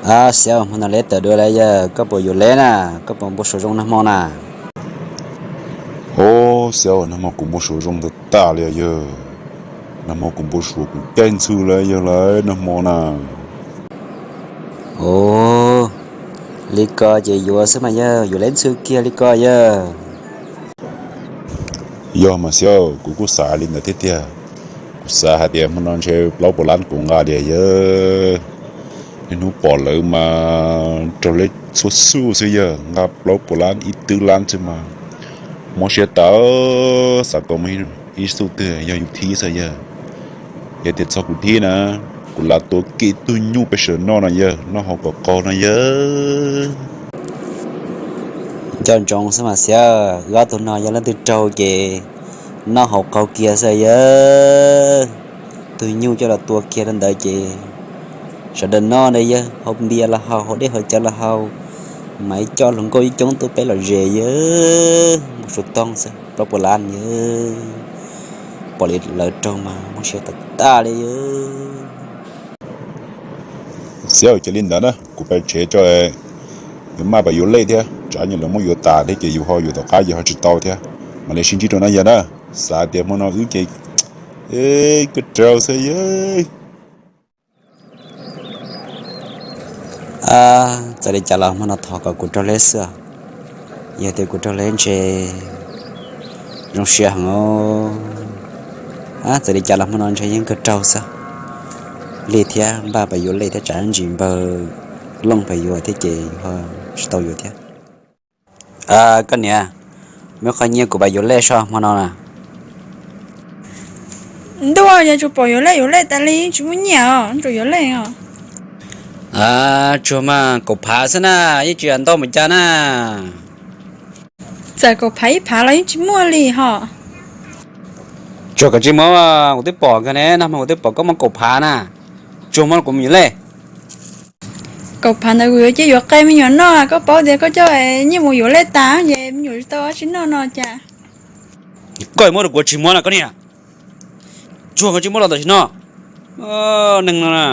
Xiaus, hmo no leb tawm dua lawm yawg, koj puas yuav leb na? Koj puas npau suav zoo nag hmo na? Os, Xiaus, nag hmo kuv npau suav zoo tag tag li yawg. Nag hmo kuv npau suav kuv caij ntxhw lawm yawg lawm nag hmo na. Os, li ko ces yuav xwb mas yawg, yuav leb ntxhw kiag li ko yawg. Yog mas Xiaus, kuv kuj xav li ntawd thiab tiag. Kuv xav hais tias hmo no ntshe plaub puas lab kuv nqa tiag yawg. Niaj hnub pom lawv mas raug leb txhua xub xwb yawg, nqa plaub puas lab ib twb lab xwb mas mob siab tawv. Xav kom muaj ib xub twg yog yus thib xwb yawg. Yog tias txog kuv thib na, kuv lam tua kiag tug nyuj peb sawv noj no yawg, noj haus kom qaug no yawg. Nco ntsoov xwb mas Xiaus, ob tug no yog leej twg raug ces noj haus qaug kiag xwb yawg. Tug nyuj coj los tua kiag rau ntawd ces sawv daws noj na yawg, haus npias los haus, haus dej haus cawv los haus, mas ib co hluas nkauj ib coob tuaj peb los zes yawg, npau suav toog xwb plaub puas lab yawg. Pom li lawv raug mas mob siab tag tag li yawg. Xiaus, cia li ntawd na, kuv pais tsev tso, yuav maj pam yuav lej thiab, tsam nyuam lawv muab yuav tas thiab ces yus ho yuav tom qab yus ho tsis tau thiab. Mam li sib ntsib rau na yawg na. Xav tias hmo no wb ces koj raug xwb yawg. Txawm li cas los hmo no thov kom kuv raug leb xwb. Yog tias kuv raug leb ntshe zoo siab heev. Txawm li cas los hmo no ntshe yeej kawg raug xwb. Li thiab npaj pam yuav lej thiab tsam ntsis npawg Looj pam yuav thiab ces yus ho tsis tau yuav thiab. Koj niam, muab qhov nyiaj kuv pam yuav lej soj hmo no na. Ntuj, yog tsuas pom yuav lej yuav lej tas li yeej tsis muaj nyiaj os, tsuas yuav lej os. Tsuag mas kaum phav xwb na, yeej tsis ntau mus cas na. Txawm kaum phav ib phav los yeej tsis muaj li hos. Tsuag koj tsis muab, kuv twb pom koj ne, nag hmo kuv twb pom koj muab kaum phav na. Tsuag muab kuv mus yuav lej. Kaum phav ntawd kuv yuav cia yuav qe me nyuam noj, koj paub tias koj coj nyiaj mus yuav lej tas ces me nyuam tsis tau tsis noj no cas. Koj muab rau kuv tsis muab na koj niam. Tsuag koj tsis muab los tam sim no. Neeg no na.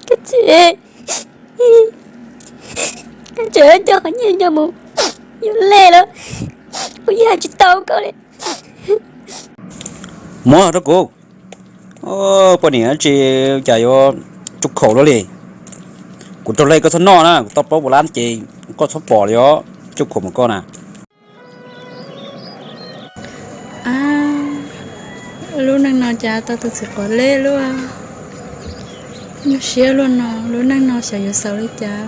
Koj txiv, koj tseem coj qhov nyiaj no mus yuav lej los kuv yeej hais tsis tau koj li. Muab rau kuv. Poj niam tsis cas yuav cuj khaum luaj li. Kuv raug lej koj txhob noj na, kuv tau plaub puas lab ces koj txhob pom li os, cuj khaum mus koj na. Lub neej no cas tau tus txiv quav lej luaj, nyuaj siab luaj no, lub neej no xyov yuav xaus li cas.